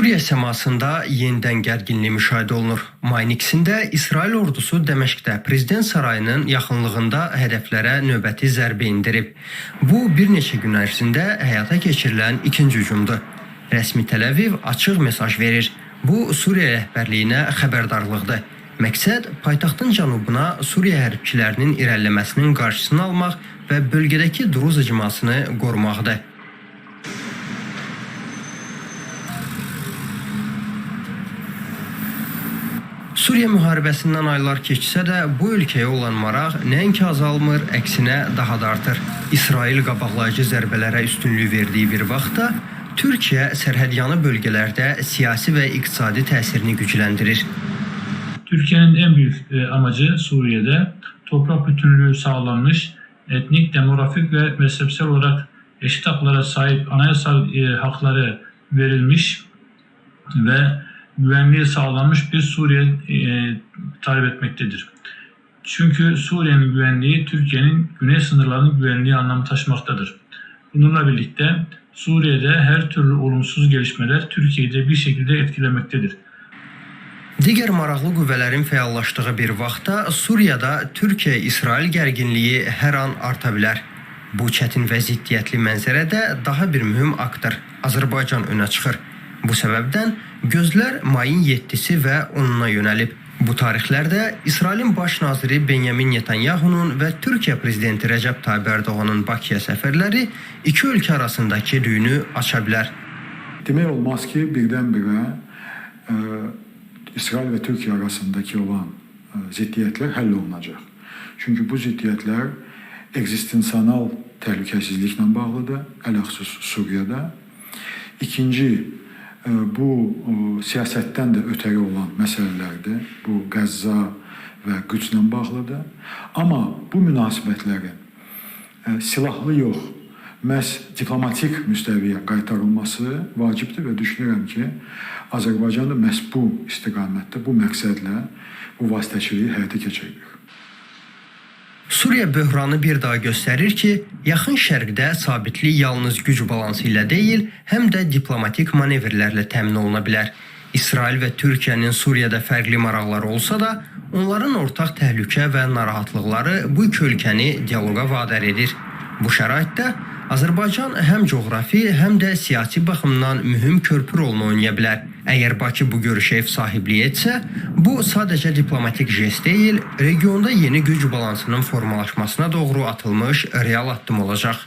Suriya səmasında yenidən gərginlik müşahidə olunur. Mayın 2-sində İsrail ordusu Dəməşqdə prezident sarayının yaxınlığında hədəflərə növbəti zərbə endirib. Bu bir neçə gün ərzində həyata keçirilən ikinci hücumdur. Rəsmi Təl-Əviv açıq mesaj verir. Bu Suriya rəhbərliyinə xəbərdarlıqdır. Məqsəd paytaxtın cənubuna Suriya hərbçilərinin irəliləməsinin qarşısını almaq və bölgədəki Druz icmasını qorumaqdır. Suriya müharibəsindən aylar keçsə də bu ölkəyə olan maraq nəinki azalmır, əksinə daha da artır. İsrail qabaqlayıcı zərbələrə üstünlük verdiyi bir vaxtda Türkiyə sərhədyanı bölgələrdə siyasi və iqtisadi təsirini gücləndirir. Türkiye'nin en büyük amacı Suriye'de toprak bütünlüğü sağlanmış, etnik, demografik ve mezhepsel olarak eşit haklara sahip anayasal hakları verilmiş ve güvenliği sağlanmış bir Suriye talep etmektedir. Çünkü Suriye'nin güvenliği Türkiye'nin güney sınırlarının güvenliği anlamı taşımaktadır. Bununla birlikte Suriye'de her türlü olumsuz gelişmeler Türkiye'yi de bir şekilde etkilemektedir. Digər maraqlı qüvvələrin fəallaşdığı bir vaxtda Suriyada Türkiyə-İsrail gərginliyi hər an arta bilər. Bu çətin və ziddiyyətli mənzərədə daha bir mühüm aktor Azərbaycan önə çıxır. Bu səbəbdən gözlər mayın 7-si və 10-una yönəlib. Bu tarixlərdə İsrailin baş naziri Benyamin Netanyahunun və Türkiyə prezidenti Rəcəb Tayyip Ərdoğanın Bakıya səfərləri iki ölkə arasındakı düyünü aça bilər. Demək olmaz ki, birdən-birə İsrail və Türkiyə arasındakı olan ziddiyyətlər həll olunacaq. Çünki bu ziddiyyətlər ekzistensial təhlükəsizliklə bağlıdır, ələxüsus Suriyada. İkinci, bu siyasətdən də ötəri olan məsələlərdir. Bu Qəzza və Qüdslə bağlıdır. Amma bu münasibətlərin silahlı yox, məhz diplomatik müstəviyə qaytarılması vacibdir və düşünürəm ki, Azərbaycan da məhz bu istiqamətdə, bu məqsədlə bu vasitəçiliyi həyata keçirilir. Suriya böhranı bir daha göstərir ki, Yaxın Şərqdə sabitlik yalnız güc balansı ilə deyil, həm də diplomatik manevrlərlə təmin oluna bilər. İsrail və Türkiyənin Suriyada fərqli maraqları olsa da, onların ortaq təhlükə və narahatlıqları bu iki ölkəni dialoqa vadar edir. Bu şəraitdə Azərbaycan həm coğrafi, həm də siyasi baxımdan mühüm körpü rolunu oynaya bilər. Əgər Bakı bu görüşə ev sahibliyi etsə, bu sadəcə diplomatik jest deyil, regionda yeni güc balansının formalaşmasına doğru atılmış real addım olacaq.